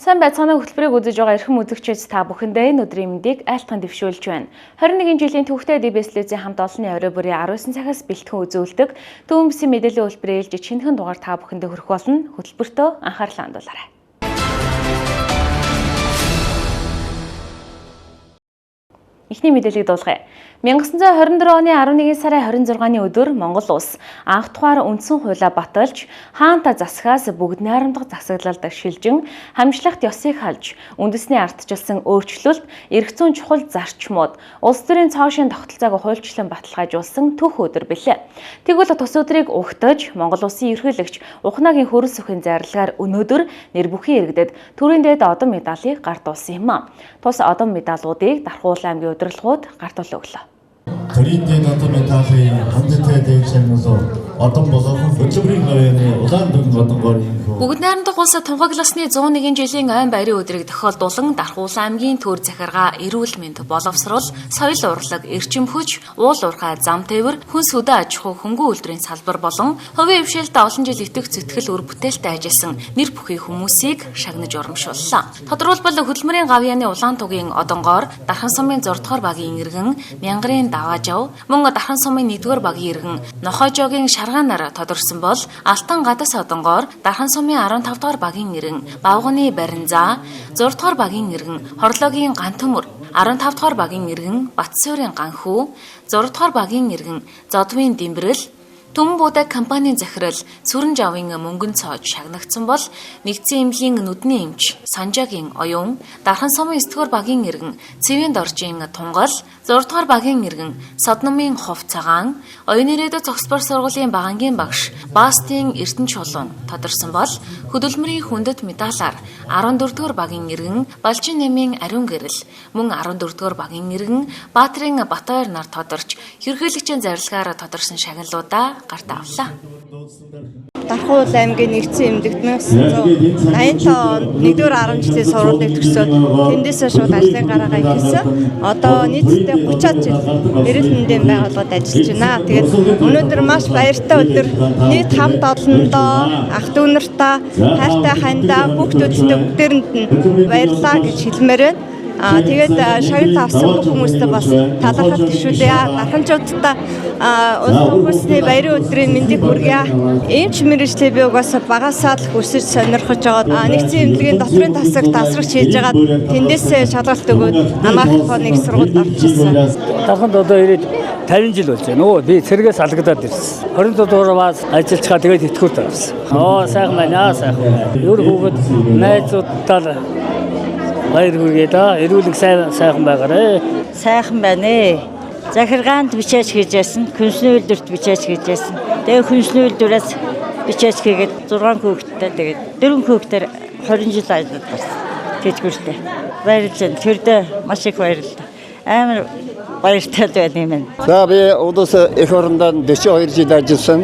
Сайн байцгаана, хөтөлбөрийг үзэж байгаа эрхэм үзэгчид, та бүхэндээ энэ өдрийн мэндийг айлтган дэвшүүлж байна. 21 жилийн түүхтэй DBS телевизийн хамт олонны орой бүрийн 19 цагаас бэлтгэн үзүүлдэг Түүмсийн мэдээллийн хөтөлбөрийн ээлжид шинэхэн дугаар та бүхэндээ хүрэх болно. Хөтөлбөртөө анхаарлаа хандуулаарай. Эхний мэдээллийг дуулгая. 1924 оны 11 сарын 26-ны өдөр Монгол улс анх тухаар үндсэн хуулиа баталж, хаанта засгаас бүгд найрамдах засаглалд шилжин, хамжлахт ёсыг халж, үндэсний ардчилсан өөрчлөлт, эрх зүйн чухал зарчмууд, улс төрийн цоошин тогтолцоог хуульчлан баталгаажуулсан түүх өдөр билээ. Тэгвэл тус өдрийг угтаж, Монгол улсын ерөнхийлөгч Ухнагийн хөрөл сүхийн зарлагаар өнөөдөр нэр бүхий иргэдэд төрийн дээд одон медалийг гардуулсан юм а. Тус одон медалуудыг Дархуул аймгийн удирдлагууд гардуул өглөө. Төрийн дээд одон медалийн хандатай дээд шагнал одон болгон хөтөлбөрийн гавьяаны улаан дүн одонгоор инхүү. Бүгд найрамдах улс тунхагласны 101 жилийн ойн баярын өдрийг тохиолдуулан Дархуул аймгийн төр захиргаа, эрүүл мэнд, боловсрол, соёл урлаг, эрчим хүч, уул уурхай, зам тээвэр, хүнс хөдөө аж ахуй, хөнгөн үйлдвэрийн салбар болон хувийн хвшилд олон жил итгэх зүтгэл үр бүтээлтэй ажилласан нэр бүхий хүмүүсийг шагнаж урамшууллаа. Тодорхойлбол, хөдөлмөрийн гавьяаны улаан тугийн одонгоор Дархан сумын 6 дугаар багийн иргэн Мянгарын Даваажав, мөн Дархан сумын 1-р багийн иргэн Нохойжогийн Шаргаанаар тодорсон бол Алтан гадас одонгоор Дархан сумын 15 дугаар багийн иргэн Бавганы Баринзаа, 6 дугаар багийн иргэн Хорлогийн Гантөмөр, 15 дугаар багийн иргэн Батсуурын Ганхүү, 6 дугаар багийн иргэн Зодвын Дэмбэрэл, Түмэн буудаг компанийн захирал Сүрэн Жавын мөнгөн цоож шагнагдсан бол нэгдсэн эмнэлгийн нүдний эмч Санжагийн Оюун, Дархан сумын 9 дугаар багийн иргэн Цэвэн Доржийн Тунгал, 6 дугаар багийн иргэн Содномын Хов Цагаан, Оюун ирээдүйд зогсбор сургуулийн багангийн багш Бастын Эрдэнэ Чулуун тодорсон бол хөдөлмөрийн хүндэт медалаар 14 дугаар багийн иргэн Балжин нэмийн Ариун гэрэл, мөн 14 дугаар багийн иргэн Баатрын Батбаяр нар тодорч ерөнхийлөгчийн зарлагаар тодорсон шагналуудаа гарт авлаа. Дархуул аймгийн нэгдсэн эмнэлэгт 1985 онд 1-р 10 жилийн сургуулийг төгсөөд тэндээсээ шууд ажлын гараагаа эхэлсэн. Одоо нийтдээ 30-аад жил эрүүл мэндийн байгууллагад ажиллаж байна. Тэгээд өнөөдөр маш баяртай өдөр. Нийт хамт олондоо, ах дүү нартаа, хайртай хандаа, хүүхдүүдтэй бүгдээрэнд нь баярлалаа гэж хэлмээр байна. Тэгээд шагнал авсан бүх хүмүүстээ бас талархал төвшүүлье. Дарханчуудтай улс төрхөөсний баярын өдрийн мэндийг хүргье. Эмч мэргэжлээ би угаасаа багасаа л хүсэж сонирхож байгаа. Нэгдсэн эмнэлгийн дотрын тасаг тасрагч хийж байгаад тэндээсээ шалгалт өгөөд анагаах ухааны их сургуульд орж ирсэн. Дарханд одоо ирээд 50 жил болж байна. Өө би цэргээс алгадаад ирсэн. 27 дугаар ажиллаж тэгээд итгэвд авсан. Оо сайхан байна, сайхан байна. Ер хүүхэд найзуудтаа баяр хүргэе да. Эрүүлэг сайн сайхан байгаарэ. Сайхан байна. Захиргаанд бичээч хийж байсан, хүнсний үйлдвэрт бичээч хийж байсан. Тэгээ хүнсний үйлдвэрээс бичээч хийгээд 6 хүүхэдтэй, тэгээд 4 хүүхдээр 20 жил ажиллаж байсан. Тэжгүүртэй. Баярлж байна. Тэрдээ маш их баярлалаа. Амар баяртай л байна юм байна. За, би улс эх орондоо 42 жил ажилласан.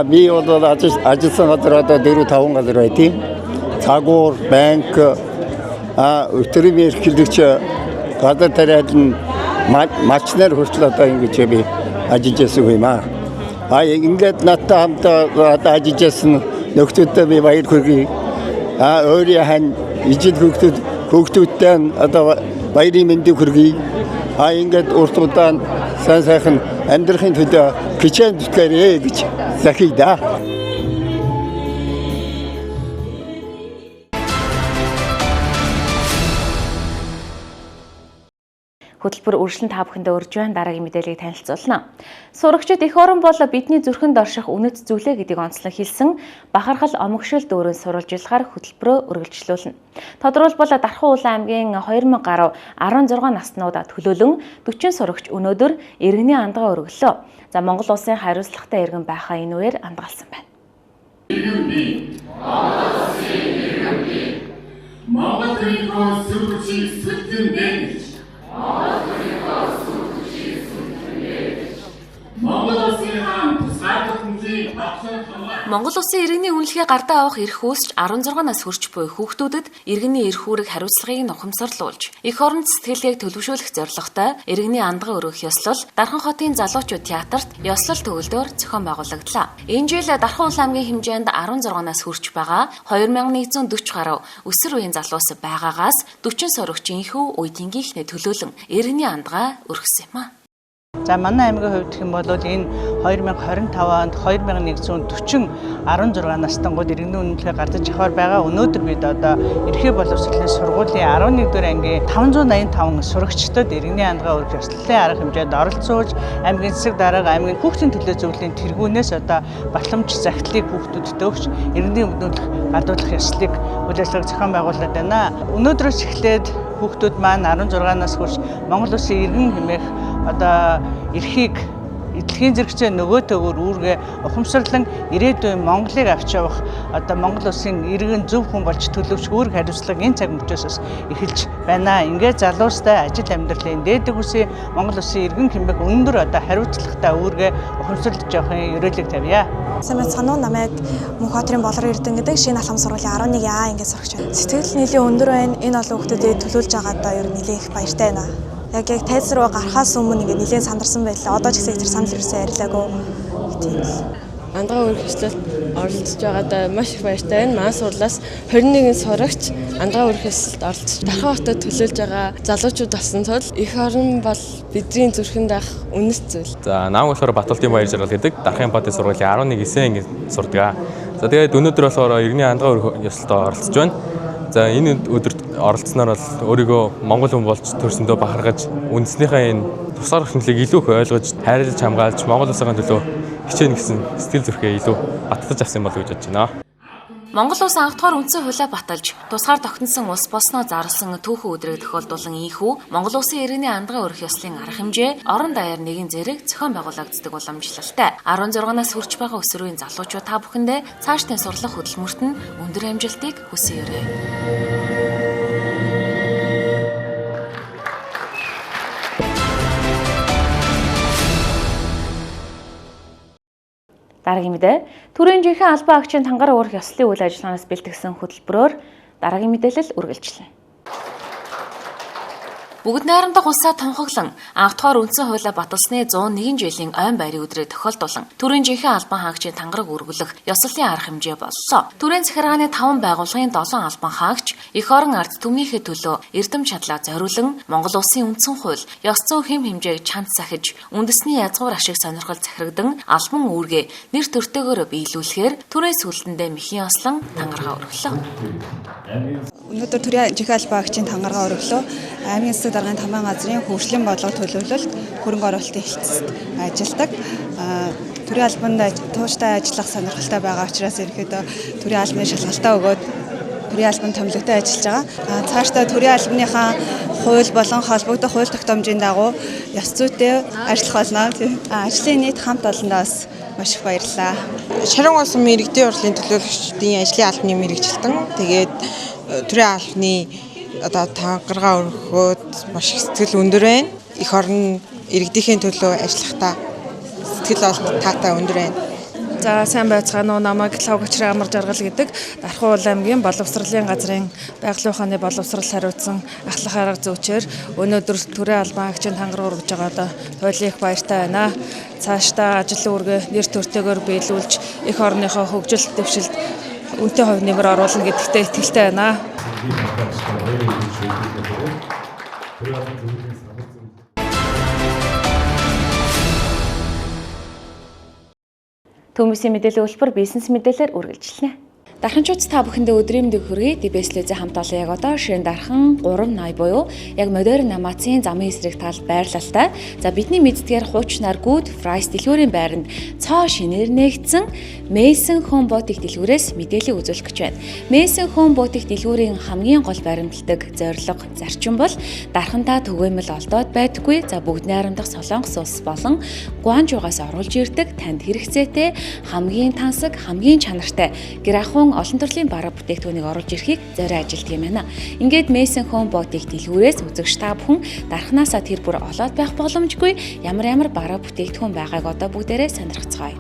Би бол ажилласан газар одоо 4 5 газар байдیں۔ Цагуур, банк, өтрийн эрхлэгч газар тариад нь малчнаар хүртэл одоо ингэж би ажиллаж байсан юм аа. Ингээд надтай хамт одоо ажиллаж байсан нөхдүүдтэй би баяр хүргэе. Өөрийн хань ижил хүүхдүүдтэй одоо баярын мэндийг хүргэе. Ингээд урт удаан сайн сайхан амьдрахын төлөө хичээн зүтгээрэй гэж захий да. Хөтөлбөр үргэлжлэн та бүхэндээ өрж байна. Дараагийн мэдээллийг танилцуулна. Сурагчид эх орон бол бидний зүрхэнд орших үнэт зүйлээ гэдгийг онцлон хэлсэн бахархал омогшил дүүрэн сурвалжуулахаар хөтөлбөрөө үргэлжлүүлнэ. Тодорхойлбол, Дархан Улаан аймгийн 2000 гаруй 16 наснууд төлөөлөн 40 сурагч өнөөдөр иргэний андгаа өргөлөө. За, Монгол улсын хариуцлагатай иргэн байхаа энэ үеэр андгаалсан байна. Иргэн би. Монгол улсын иргэн би. Монгол төрийнхөө сүр хүчийг сүлдэн дэмжиж. Монгол төрийнхөө сүр хүчийг сүлдэн дэмжиж. Монгол улсын хаан тусгаар тогтнолыг багшаар. Монгол улсын иргэний үнэлгээ гардаа авах эрх үүсч 16 нас хүрч буй хүүхдүүдэд иргэний эрх үүрэг хариуцлагыг нь ухамсарлуулж, эх оронд сэтгэлгээг төлөвшүүлэх зорилготой иргэний андгаа өргөх ёслол Дархан хотын залуучууд театрт ёслол төгөлдөөр зохион байгуулагдлаа. Энэ жил Дархан Улаан аймгийн хэмжээнд 16 нас хүрч байгаа 2140 гаруй өсвөр үеийн залуус байгаагаас 40 сурагч энхүү үе тэнгийнхнээ төлөөлөн иргэний андгаа өргөсөн юм а. За манай аймгийн хувьд гэх юм бол энэ 2025 онд 2140 16 настангууд иргэний үнэлгээ гардаж авахар байгаа. Өнөөдөр бид одоо ерхий боловсролын сургуулийн 11 дугаар ангийн 585 сурагчдад иргэний андгаа өргөх ёслолын арга хэмжээнд оролцуулж аймгийн засаг дарга, аймгийн хүүхдийн төлөө зөвлөлийн тэргүүнээс одоо батламж захидлыг хүүхдүүдэд өгч иргэний үнэлгээ гардуулах ёслолыг үйл ажиллагааг зохион байгуулад байна. Өнөөдрөөс эхлээд хүүхдүүд маань 16 нас хүрч Монгол улсын иргэн хэмээх одоо эрхийг эдлэгийн зэрэгцээ нөгөөтэйгөр үүргээ ухамсарлан ирээдүйн Монголыг авч явах одоо Монгол улсын иргэн зөв хүн болж төлөвч үүрэг хариуцлага энэ цаг мөчөөс бас эхэлж байна. Ингээд залуустай ажил амьдралын дээдэг үсийн Монгол улсын иргэн хэмээх өндөр одоо хариуцлагатай үүргээ ухамсарлаж явахын ерөөлийг тавья. Сайн байцгаана уу? Намайг Мөнхбаатарын Болор Эрдэнэ гэдэг шинэ алхам сургуулийн 11 А ангийн сурагч байна. Сэтгэл нэлээд өндөр байна. Энэ олон хүүхдүүдэд төлөөлж байгаадаа ер нь нэлээд их баяртай байна. Яг тайз руу гарахаас өмнө ингээд нэлээд сандарсан байлаа. Одоо ч гэсэн тэр санал ерөөсөө арилаагүй. Тийм л. Андгаа өргөх ёслолд оролцож байгаадаа маш их баяртай байна. Манай сургуулиас 21 сурагч андгаа өргөх ёслолд оролцож Дархан хотод төлөөлж байгаа залуучууд болсон тул эх орон бол бидний зүрхэнд ах үнэт зүйл. За намайг болохоор Батулдын баяр жаргал гэдэг Дархан хотын сургуулийн 11 9 анги сурдаг. За тэгээд өнөөдөр болохоор иргэний андгаа өргөх ёслолд оролцож байна. За энэ өдөрт оролцсноор бол өөрийгөө монгол хүн болж төрсөндөө бахархаж үндэснийхээ энэ тусгаар тогтнолыг илүү их ойлгож, хайрлаж хамгаалж Монгол улсынхаа төлөө хичээнэ гэсэн сэтгэл зүрхээ илүү баттаж авсан юм болов уу гэж бодож байна. Монгол улс анх дахь үндсэн хуулиа баталж, тусгаар тогтносон улс болсноо зарласан түүхэн өдрийг тохиолдуулан ийхүү Монгол улсын иргэний андгаа өргөх ёслолын арга хэмжээ орон даяар нэгэн зэрэг зохион байгуулагддаг уламжлалтай. 16 нас хүрч байгаа өсвөр үеийн залуучууд та бүхэндээ цаашдын сурлах хөдөлмөрт нь өндөр амжилтыг хүсэн өрөө. Дараагийн мэдээ. Төрийн жинхэнэ албан агчийн тангараа өргөх ёслолын үйл ажиллагаанаас бэлтгэсэн хөтөлбөрөөр дараагийн мэдээлэл үргэлжлэнэ. Бүгд найрамдах улсаа тунхаглан анх дахь үндсэн хуулиа баталсны 101 жилийн ойн байрын өдрийг тохиолдуулан төрийн жинхэнэ албан хаагчийн тангараг өргөлөх ёслолын арга хэмжээ боллоо. Төрийн захиргааны 5 байгууллагын 7 албан хаагч эх орон ард түмнийхээ төлөө эрдэм чадлаа зориулан Монгол улсын үндсэн хууль, ёс зүйн хэм хэмжээг чанд сахиж, үндэсний язгуур ашиг сонирхол захирагдан албан үүргээ нэр төртөөгөөр биелүүлэхээр төрийн сүлдэндээ мэхийн ёслон тангараа өргөлөө. Өнөөдөр төрийн жинхэнэ албан агчийн тангараа өргөлөө. Аймгийн засаг даргын тамаан газрын хөгжлийн бодлого төлөвлөлт хөрөнгө оруулалтын хэлтсэд ажилладаг. Төрийн албанд тууштай ажиллах сонирхолтой байгаа учраас ерөнхийдөө төрийн албаны шалгалтаа өгөөд төрийн албанд томилогтой ажиллаж байгаа. Цаашдаа төрийн албаныхаа хууль болон холбогдох хууль тогтоомжийн дагуу ёс зүйтэй ажиллах болно. Ажлын нийт хамт олондоо бас маш их баярлалаа. Шаран улсын иргэдийн хурлын төлөөлөгчдийн ажлын албаны мэргэжилтэн. Тэгээд төрийн албаны одоо тангараа өргөхөд маш их сэтгэл өндөр байна. Эх орон иргэдийнхээ төлөө ажиллахдаа сэтгэл бол таатай өндөр байна. За сайн байцгаана уу. Намайг Лхагвачрын Амар Жаргал гэдэг Дархан Уул аймгийн боловсролын газрын байгалийн ухааны боловсрол хариуцсан ахлах арга зүйчээр өнөөдөр төрийн албан агчийн тангараг өргөж байгаадаа туйлын их баяртай байна. Цаашдаа ажил үүргээ нэр төртэйгээр биелүүлж эх орныхоо хөгжил дэвшилд үнэтэй хувь нэмэр оруулна гэдэгтээ итгэлтэй байна. Төмөсийн мэдээллийн хөтөлбөр бизнес мэдээлэлээр үргэлжлэнэ. Дарханчууц та бүхэндээ өдрийн мэндийг хүргэе. DBS-лээ хамт олон яг одоо ширэн дархан 380 буюу яг модерн намаацын замын эсрэг талд байрлалтай. За бидний мэддгээр хуучнаар Good Price дэлгүүрийн байранд цоо шинээр нээгдсэн Mason Home Boutique дэлгүүрээс мэдээлэл үзүүлэх гэж байна. Mason Home Boutique дэлгүүрийн хамгийн гол баримтлагдаг зорилго зарчим бол дархандаа түгээмэл олдоод байдаггүй. За бүгд найрамдах Солонгос улс болон Гуанчжуугаас оруулж ирдэг танд хэрэгцээтэй хамгийн тансаг, хамгийн чанартай гэр ахуйн олон төрлийн бараа бүтээгдэхүүнийг оруулж ирэхийг зорио ажилтдаг юм байна. Ингээд Mason Home Boutique дэлгүүрээс үзэгч та бүхэн дархнаасаа тэр бүр олоод байх боломжгүй ямар ямар бараа бүтээгдэхүүн байгааг одоо бүгдээрээ сонирхцгоё.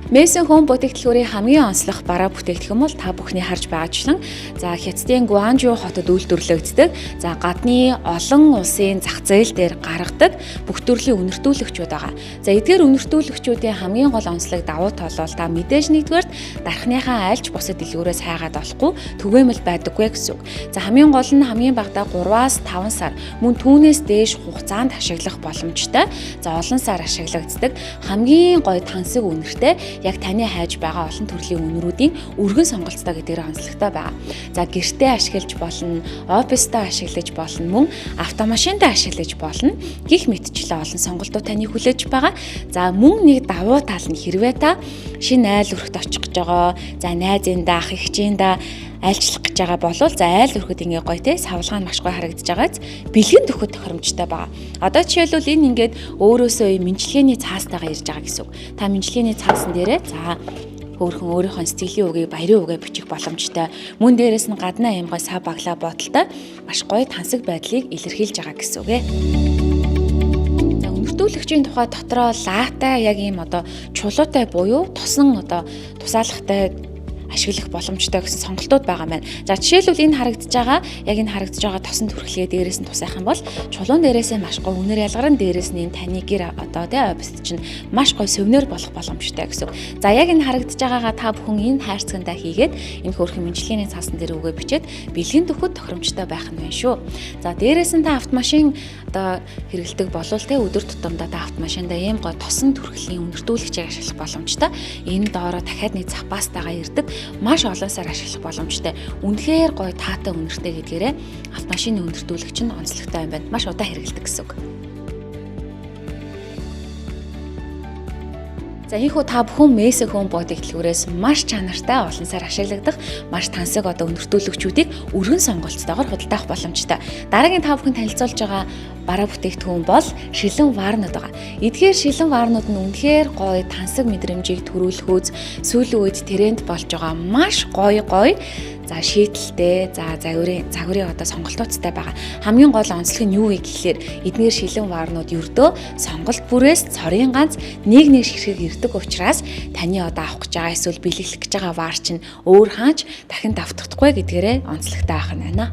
Mason Home бүтээгдэхүүний хамгийн онцлог бараа бүтээгдэхүүн бол та бүхний харж байгаачлан за Хятадын Гуанчжоу хотод үйлдвэрлэгддэг. За гадны олон улсын зах зээл дээр гаргадаг бүх төрлийн үнэртүүлэгчүүд байгаа. За эдгээр үнэртүүлэгчүүдийн хамгийн гол онцлог давуу тал бол та мэдээж нэгдүгээрт дархныхаа альч бусад дэлгүүрээс хайгаад олохгүй түгээмэл байдаггүй гэсэн үг. За хамгийн гол нь хамгийн багадаа 3-аас 5 сар мөн түүнээс дээш хугацаанд ашиглах боломжтой. За олон сар ашиглагддаг хамгийн гоё тансаг үнэртэй яг таны хайж байгаа олон төрлийн үнрүүдийн өргөн сонголттой гэдгээр онцлогтой байгаа. За гэртээ ашиглаж болно, оффистаа ашиглаж болно, мөн автомашиндаа ашиглаж болно. Гэх мэтчлэн олон сонголтууд таны хүлээж байгаа. За мөн нэг давуу тал нь хэрвээ та шинэ айл өрхт очих гэж байгаа, за найзындаа, ах эгчиндаа айлчлах гэж байгаа болвол за айл өрхөд ингээ гоё те савлгаа нь маш гоё харагдаж байгааз бэлгэн төхөд тохиромжтой байгаа. Одоо жишээлбэл энэ ингээд өөрөөсөө юм мэнчилгээний цаастайгаа ирж байгаа гэсэн үг. Та мэнчилгээний цаасан дээрээ за хөөрхөн өөрийнхөө сэтгэлийн үгийг баярын үгээ бичих боломжтой. Мөн дээрээс нь гаднаа юм гоё сав баглаа бодолтой маш гоё тансаг байдлыг илэрхийлж байгаа гэсэн үг ээ. За үнэртүүлэгчийн тухай дотроо лаатай яг ийм одоо чулуутай буюу тосон одоо тусаалахтай ашиглах боломжтой гэсэн сонголтууд байгаа маань. За жишээлбэл энэ харагдаж байгаа яг энэ харагдаж байгаа тосон түрхлэгээ дээрээс нь тусаах юм бол чулуун дээрээсээ маш гоё үнэр ялгарн дээрээс нь энэ таны гэр одоо тий офис чинь маш гоё сувнер болох боломжтой гэсэн үг. За яг энэ харагдаж байгаагаа та бүхэн энэ хайрцагтаа хийгээд энэ хөөрхөн мэнчилгээний цаасан дээр үгээ бичээд бэлгэн төхөд тохиромжтой байх нь байна шүү. За дээрээс нь та автомашин одоо хэрэглэдэг болвол те өдөр тутамдаа та автомашиндаа ийм гоё тосон түрхлийн үнэртүүлэгчийг ашиглах боломжтой. Энэ доороо дахиад нэг запастайгаа ирдэг маш олон сар ашиглах боломжтой. Үнэхээр гоё таатай үнэртэй гэдгээрээ автомашины үнэртүүлэгч нь онцлогтой юм байна. Маш удаан хэрэглэдэг гэсэн үг. За ийхүү та бүхэн Mason Home бүтээгдэхүүнээс маш чанартай олон сар ашиглагдах маш тансаг одоо үнэртүүлэгчүүдийг өргөн сонголттойгоор худалдаах боломжтой. Дараагийн та бүхэн танилцуулж байгаа бараа бүтээгдэхүүн бол шилэн варнууд байгаа. Эдгээр шилэн варнууд нь үнэхээр гоё тансаг мэдрэмжийг төрүүлэхүүз сүүлийн үед тренд болж байгаа маш гоё гоё за шийдэлтэй за загварын одоо сонголтуудтай байгаа. Хамгийн гол онцлог нь юу вэ гэхлээр эдгээр шилэн варнууд ердөө сонголт бүрээс цорын ганц нэг нэг ширхэг ирдэг учраас таны одоо авах гэж байгаа эсвэл бэлэглэх гэж байгаа вар чинь өөр хаач дахин давтагдахгүй гэдгээрээ онцлогтой байх нь байна.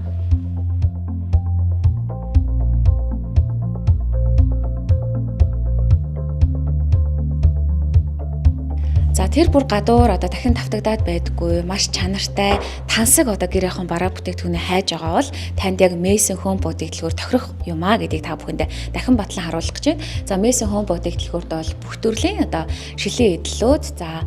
За тэр бүр гадуур одоо дахин тавтагдаад байдаггүй маш чанартай тансаг одоо гэр ахуйн бараа бүтээгдэхүүнээ хайж байгаа бол танд яг Mason Home бүтээгдэхүүр тохирох юм а гэдгийг та бүхэндээ дахин батлан харуулах гэж байна. За Mason Home бүтээгдэхүүрт бол бүх төрлийн одоо шилийн эдлүүд за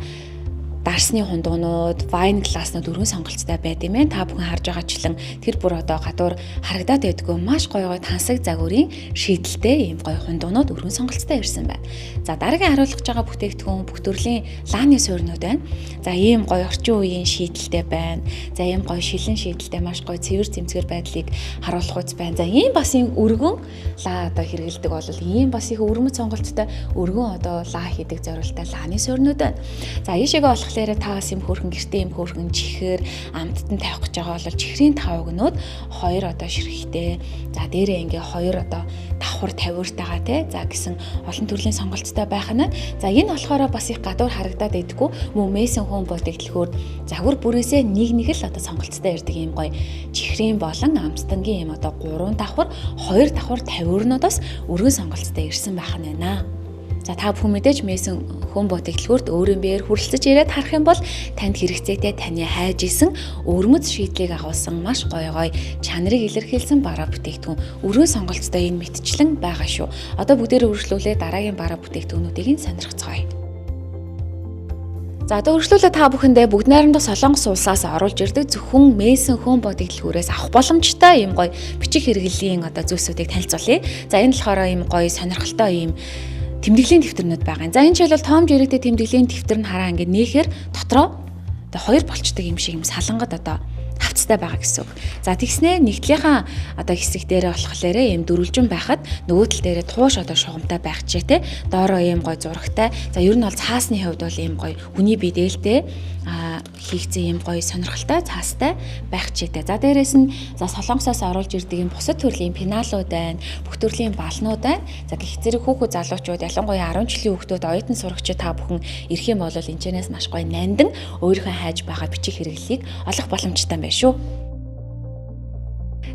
дарсны хундуунууд, wine glass-нууд өргөн сонголттой байд юм байна. Та бүхэн харж байгаачлан тэр бүр одоо гадуур харагдаад байдгүй маш гоё гоё тансаг загварын шийдэлтэй ийм гоё хундуунууд өргөн сонголттой ирсэн байна. За дараагийн харуулгаж байгаа бүтээгдэхүүн бүх төрлийн лааны суурнууд байна. За ийм гоё орчин үеийн шийдэлтэй байна. За ийм гоё шилэн шийдэлтэй маш гоё цэвэр зэмцгэр байдлыг харуулах үз байна. За ийм бас ийм өргөн лаа одоо хэрэгэлдэг бол ийм бас их өрмөц сонголттой өргөн одоо лаа хийдэг зориулттай лааны суурнууд байна. За ийшээгээ болох болохоор та бас юм хөөрхөн гэртээ юм хөөрхөн чихэр амттан тавих гэж байгаа бол чихрийн тавгнууд хоёр одоо ширхэгтэй. За дээрээ ингээ хоёр одоо давхар тавиуртайгаа те. За гэсэн олон төрлийн сонголттой байх нь. За энэ болохоор бас их гадуур харагдаад байдаггүй. Мөн Mason Home бүтээгдэхүүр загвар бүрээсээ нэг нэг л одоо сонголттой ирдэг юм гоё чихрийн болон амттангийн юм одоо 3 давхар, 2 давхар тавиурнуудаас өргөн сонголттой ирсэн байх нь байна. За та бүхэн мэдээж Mason Home бүтээгдэхүүрт өөрийн биеэр хүрэлцэж ирээд харах юм бол танд хэрэгцээтэй таны хайж исэн өвөрмөц шийдлийг агуулсан маш гоё гоё чанарыг илэрхийлсэн бараа бүтээгдэхүүн өргөн сонголттой энэ мэтчлэн байгаа шүү. Одоо бүгдээрээ үргэлжлүүлээ дараагийн бараа бүтээгдэхүүнүүдийг нь сонирхцгоё. За одоо үргэлжлүүлээ та бүхэндээ бүгд найрамдах Солонгос улсаас оруулж ирдэг зөвхөн Mason Home бүтээгдэхүүнээс авах боломжтой ийм гоё бичих хэрэглэлийн одоо зүйлсүүдийг танилцуулъя. За энэ болохоор ийм гоё сонирхолтой ийм тэмдэглэлийн дэвтэрнүүд байгаа юм. За энэ жишээлбэл Том Жерэгтэй тэмдэглэлийн дэвтэр нь хараа ингээд нээхээр дотроо одоо хоёр болчдөг юм шиг юм салангад одоо хавцтай байгаа гэсэн үг. За тэгснээ нэгтлийнхаа одоо хэсэг дээрээ болохоор ийм дөрвөлжин байхад нөгөө тал дээрээ тууш одоо шугамтай байх чээ те. Доороо ийм гой зурагтай. За ер нь бол цаасны хувьд бол ийм гой хүний бие дээлтэй хийгдсэн юм гоё сонирхолтой цаастай байх чийтэй. За дээрээс нь за Солонгосоос оруулж ирдэг юм бусад төрлийн пеналууд байна, бүх төрлийн балнууд байна. За гэх зэрэг хүүхэд залуучууд, ялангуяа 10 жилийн хүүхдүүд, оюутан сурагчид та бүхэн ирэх юм бол энэчнээс маш гоё нандин өөрийнхөө хайж байгаа бичих хэрэглэлийг олох боломжтой юм байна шүү.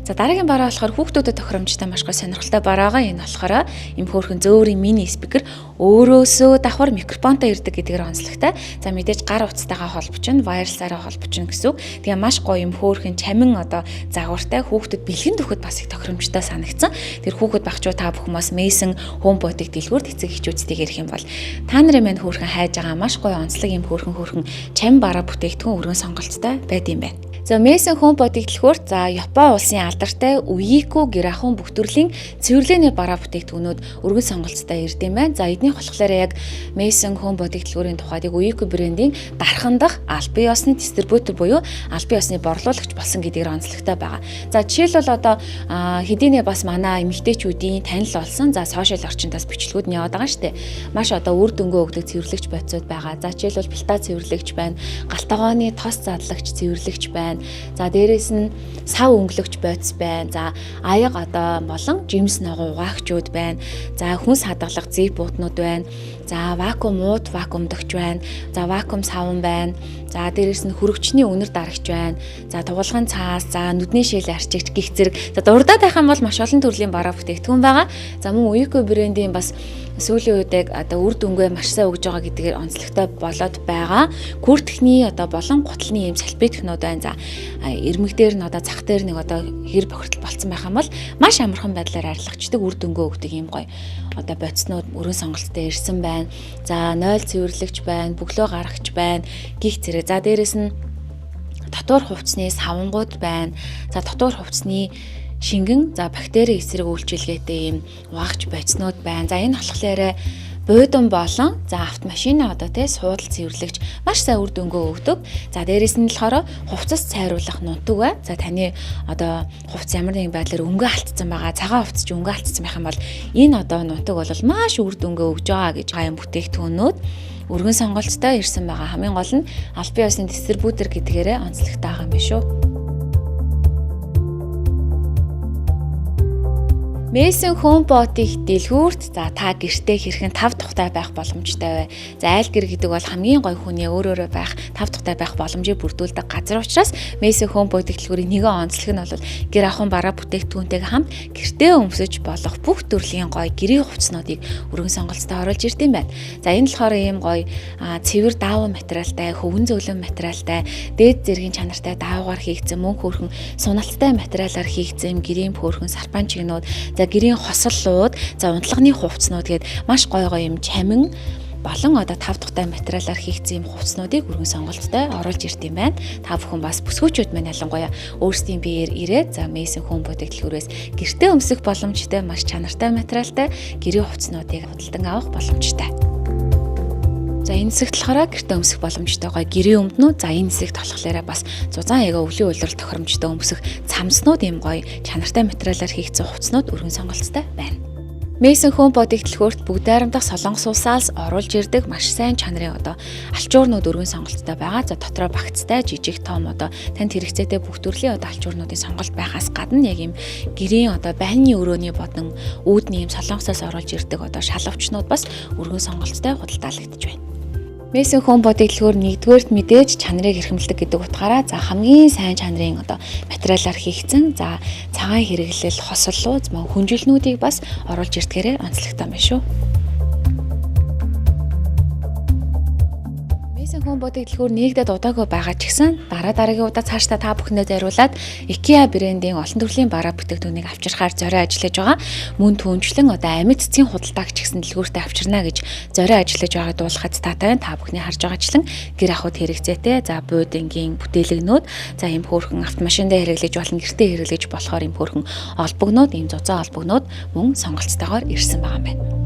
За дараагийн бараа болохоор хүүхдүүдэд тохиромжтой маш гоё сонирхолтой бараа байгаа. Энэ болохоор им хөөрхөн зөөрийн мини спикер өөрөөсөө давхар микрофонтой ирдэг гэдгээр онцлогтой. За мэдээж гар утастайгаа холбочин, wireless-аараа холбочин гэсэн үг. Тэгээ маш гоё юм хөөрхөн чамин одоо загвартай хүүхдүүд бэлгэн дөхөд бас их тохиромжтой санагдсан. Тэр хүүхэд багчуу та бүхэн бас Mason HomePod-ыг дэлгүүрт эцэг эхчүүдтэйг ярих юм бол та нарын маань хөөрхөн хайж байгаа маш гоё онцлог юм хөөрхөн чамин бараа бүтээгдэхүүн өргөн сонголттой байд юм байна. За Mason HomePod-ыг дэлгүүрт за Япон улсын алдартай Uico гэр ахуйн бүх төрлийн цэвэрлээний бараа бүтээгдэхүүнүүд өргөн сонголттой ирд юм байна. За эднийх болохоор яг Mason HomePod-ыг дэлгүүрийн тухайд яг Uico брендийн дархан дах албан ёсны дистрибьютор буюу албан ёсны борлуулагч болсон гэдгээр онцлогтой байгаа. За жишээлбэл одоо хэдийнэ бас манай эмэгтэйчүүдийн танил болсон. За сошиал орчинд бас бичлэгүүд нь яваад байгаа шүү дээ. Маш одоо үр дүнгээ өгдөг цэвэрлэгч бодисууд байгаа. За жишээлбэл плита цэвэрлэгч байна, галтгооны тос задлагч цэвэрлэгч байна. За дээрээс нь сав өнгөлөгч бодис байна. За аяга одоо болон жимс ногоо угаагчуд байна. За хүнс хадгалах зип буутнууд байна. За вакуум уут вакуумдагч байна. За вакуум саван байна. За дээрээс нь хөрөгчний үнэр дарагч байна. За тугалган цаас, за нүдний шил арчигч гих зэрэг. За дурдаад байх юм бол маш олон төрлийн бараа бүтээгдэхүүн байгаа. За мөн Uico брендийн бас сүүлийн үед яг одоо үр дүнгээ маш сайн өгж байгаа гэдгээр онцлогтой болоод байгаа. Күртгэний одоо болон гутлын ийм салфеткнууд байна. За ирмэг дээр нь одоо зах дээр нэг одоо хэр бохирдол болцсон байх юм бол маш амархан байдлаар арилгачдаг, үр дүнгээ өгдөг ийм гоё одоо бодиснууд өргөн сонголттой ирсэн байна. За 0 цэвэрлэгч байна, бөглөө гаргагч байна гих зэрэг. За дээрэс нь дотуур хувцсны савангууд байна. За дотуур хувцсны шингэн за бактери эсрэг үйлчилгээтэй ийм угаагч бодиснууд байна. За энэ болохоор буудан болон за автомашина одоо тий суудал цэвэрлэгч маш сайн үр дүнгээ өгдөг. За дээрэс нь болохоор хувцас цайруулах нунтаг бай. За таны одоо хувцас ямар нэгэн байдлаар өнгө алдсан байгаа, цагаан хувцас чи өнгө алдсан байх юм бол энэ одоо нунтаг бол маш үр дүнгээ өгж байгаа гэж юм бүтээгдэхүүнүүд өргөн сонголттой ирсэн байгаа. Хамгийн гол нь албан ёсны дистрибьютор гэдгээрээ онцлогтой байгаа юм биш үү? Mason HomePod-ыг дэлгүүрт за та гэртээ хэрхэн тав тухтай байх боломжтой вэ? За айл гэр гэдэг бол хамгийн гоё хүний өөр өөрөө байх, тав тухтай байх боломжийг бүрдүүлдэг газар учраас Mason HomePod-ыг дэлгүүрийн нэгэн онцлог нь бол гэр ахуйн бараа бүтээгдэхүүнтэйг хамт гэртээ өмсөж болох бүх төрлийн гоё гэрийн хувцснуудыг өргөн сонголттой оруулж ирд юм байна. За энэ болохоор ийм гоё цэвэр даавуу материалтай, хөвөн зөөлөн материалтай, дээд зэргийн чанартай даавуугаар хийгдсэн мөн хөөрхөн суналттай материалаар хийгдсэн гэрийн хөөрхөн сарпан чигнүүд, за гэрийн хосоллууд, за унтлагын хувцснууд гээд маш гоё гоё юм чамин болон одоо тав тухтай материалаар хийгдсэн юм хувцснуудыг өргөн сонголттой оруулж ирд юм байна. Та бүхэн бас бүсгүүчүүд маань ялангуяа өөрсдийн биеэр ирээд за Mason HomePod-ыг дэлгүүрээс гэртээ өмсөх боломжтой, маш чанартай материалтай гэрийн хувцснуудыг худалдан авах боломжтой. За энэ хэсэгт болохоор гэртээ өмсөх боломжтой гоё гэрийн өмднүүд, за энэ хэсэгт болохоор бас зузаан яга өвлийн улирал тохиромжтой өмсөх цамснууд ийм гоё чанартай материалаар хийгдсэн хувцснууд өргөн сонголттой байна. Mason HomePod-ыг дэлгүүрт бүгд найрамдах Солонгос улсаас оруулж ирдэг маш сайн чанарын одоо алчуурнууд өргөн сонголттой байгаа. За дотроо багцтай жижиг том одоо танд хэрэгцээтэй бүх төрлийн одоо алчуурнуудын сонголт байхаас гадна яг ийм гэрийн одоо байны өрөөний бодон үүдний ийм Солонгосоос оруулж ирдэг одоо шалавчнууд бас өргөн сонголттой худалдаалагдаж байна. Mason HomePod-ыг дэлгүүр нэгдүгээрт мэдээж чанарыг эрхэмлэдэг гэдэг утгаараа за хамгийн сайн чанарын одоо материалаар хийгдсэн за цагаан хэрэглэл хосоллуу мөн хүнжилнүүдийг бас оруулж ирдгээрээ онцлогтой юм байна шүү. Mason HomePod-ыг дэлгүүр нэгдээд удаагүй байгаа ч гэсэн дараа дараагийн удаа цаашдаа та бүхэндээ зориулаад IKEA брендийн олон төрлийн бараа бүтээгдэхүүнийг авчирхаар зорио ажиллаж байгаа. Мөн түнчлэн одоо амьд цэцгийн худалдааг ч гэсэн дэлгүүртээ авчирна гэж зорио ажиллаж байгааг дуулахад таатай байна. Та бүхний харж байгаачлан гэр ахуйд хэрэгцээтэй за буудангийн бүтээлэгнүүд, за ийм хөөрхөн автомашиндаа хэрэглэж болно, гэртээ хэрэглэж болохоор ийм хөөрхөн олбогнууд, ийм зузаан олбогнууд мөн сонголттойгоор ирсэн байгаа юм байна.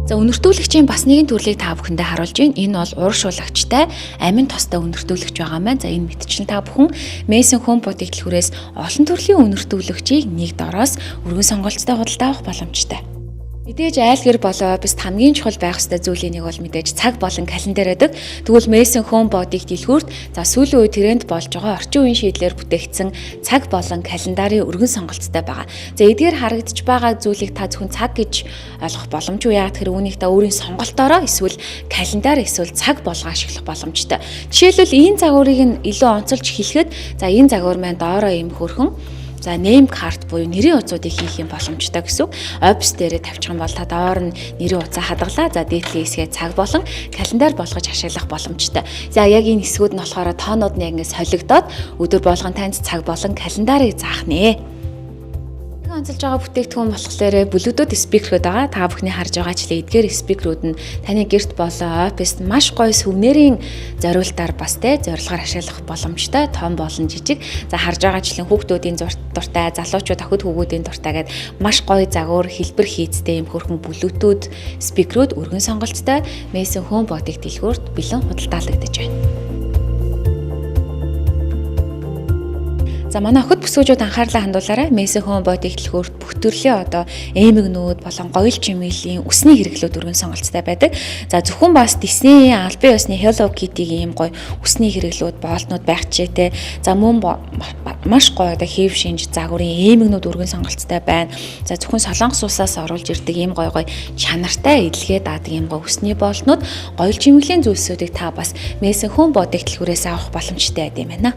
За үнэртүүлэгчийн бас нэгэн төрлийг та бүхэндээ харуулж байна. Энэ бол ууршуулагчтай амин тостой үнэртүүлэгч байгаа юм байна. За энэ мэтчлэн та бүхэн Mason HomePod-ыг дэлгүүрээс олон төрлийн үнэртүүлэгчийг нэг дороос өргөн сонголттой худалдаа авах боломжтой. Мэдээж айл гэр болоо оффист хамгийн чухал байх ёстой зүйлийн нэг бол мэдээж цаг болон календар байдаг. Тэгвэл Mason Home Body-г дэлгүүрт за сүүлийн үе тренд болж байгаа орчин үеийн шийдлээр бүтээгдсэн цаг болон календарын өргөн сонголттой байгаа. За эдгээр харагдаж байгаа зүйлийг та зөвхөн цаг гэж ойлгох боломжгүй. Яагаад гэхээр үүнийг та өөрийн сонголтоороо эсвэл календар эсвэл цаг болгоо ашиглах боломжтой. Жишээлбэл энэ загварыг нь илүү онцолж хэлэхэд за энэ загвар маань доороо ийм хөрхөн за name card буюу нэрийн утсуудыг хийх юм боломжтой гэсэн үг. Офис дээрээ тавьчих юм бол та доор нь нэрийн утсаа хадгалаа. За дээдлийн хэсгээ цаг болон календар болгож ашиглах боломжтой. За яг энэ хэсгүүд нь болохоор тоонууд нь яг ингэ солигдоод өдөр болгон танд цаг болон календарыг заах нэ. Онцолж байгаа бүтээгдэхүүн болохоор Bluetooth спикерүүд байгаа. Та бүхний харж байгаачлан эдгээр спикерүүд нь таны гэрт болон оффист маш гоё сувенирын зориултаар бас те зорилгоор ашиглах боломжтой, том болон жижиг. За харж байгаачлан хүүхдүүдийн дуртай, залуучууд охид хүүгүүдийн дуртай гээд маш гоё загвар хэлбэр хийцтэй юм хөрхөн Bluetooth спикерүүд өргөн сонголттой Mason Home Body-г дэлгүүрт бэлэн худалдаалагдаж байна. За манай охид бүсгүүчүүд анхаарлаа хандуулаарай. Mason Home Body дэлгүүрт бүх төрлийн одоо эмгэнүүд болон гоёл чимээлийн үсний хэрэглүүд өргөн сонголттой байдаг. За зөвхөн бас Disney албан ёсны Hello Kitty-гийн ийм гоё үсний хэрэглүүд, боолтнууд байх чийтэй. За мөн маш гоё одоо хэв шинж загварын эмгэнүүд өргөн сонголттой байна. За зөвхөн Солонгос улсаас оруулж ирдэг ийм гоё гоё чанартай эдлэгээ даадаг ийм гоё үсний боолтнууд, гоёл чимэглэлийн зүйлсүүдийг та бас Mason Home Body дэлгүүрээс авах боломжтой байд юм байна.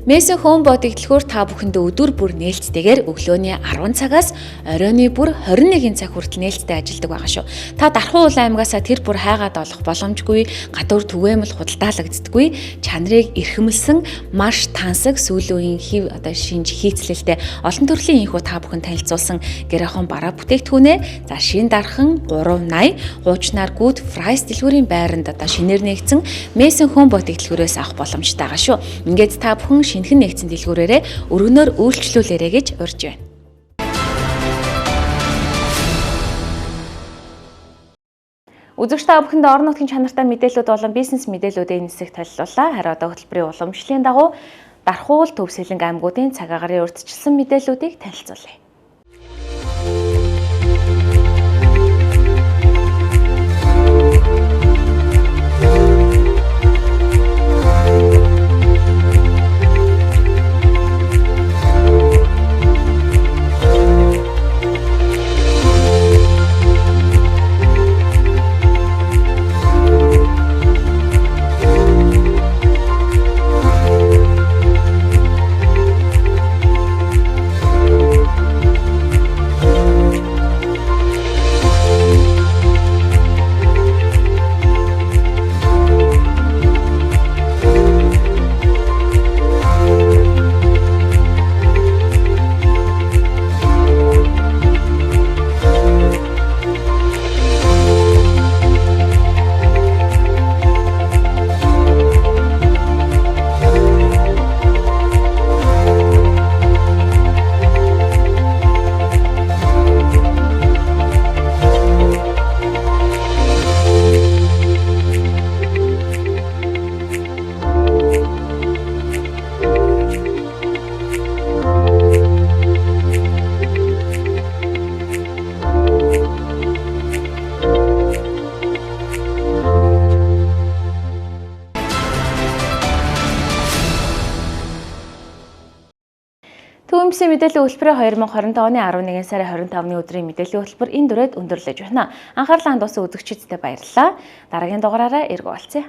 Mason Home Body дэлгүүр та бүхэндээ өдөр бүр нээлттэйгээр өглөөний 10 цагаас оройн бүр 21 цаг хүртэл нээлттэй ажилладаг байгаа шүү. Та Дархуул аймагаас тэр бүр хайгаад олох боломжгүй, гадуур түгээмэл худалдаалагддаггүй, чанарыг эрхэмлсэн маш тансаг сүүлийн үеийн хэв одоо шинж хийцлэлтэй олон төрлийн инхүү та бүхэн танилцуулсан Герахон бараа бүтээгдэхүүнээ за шин дархан 380 хуучнаар Good Price дэлгүүрийн байранд одоо шинээр нэгдсэн Mason Home Body дэлгүүрээс авах боломжтой байгаа шүү. Ингээд та бүхэн шинэхэн нэгдсэн дэлгүүрээрээ өргөнөөр үйлчлүүлээрэй гэж урьж байна. Үзэгч та бүхэнд орон нутгийн чанартай мэдээлэлүүд болон бизнес мэдээллүүдийн нисэх толилуулаа. Харин одоо хөтөлбөрийн уламжлалын дагуу Дархуул Төв Сэлэнг аймагуудын цаг агаарын урьдчилсан мэдээллүүдийг танилцуулъя. Төвөмсийн мэдээллийн хөтөлбөрийн 2025 оны 11 сарын 25-ны өдрийн мэдээллийн хөтөлбөр энэ дүрээд өндөрлөж байна. Анхаарлаа хандуулсан үзэгчиддээ баярлалаа. Дараагийн дугаараараа эргүү уулзъя.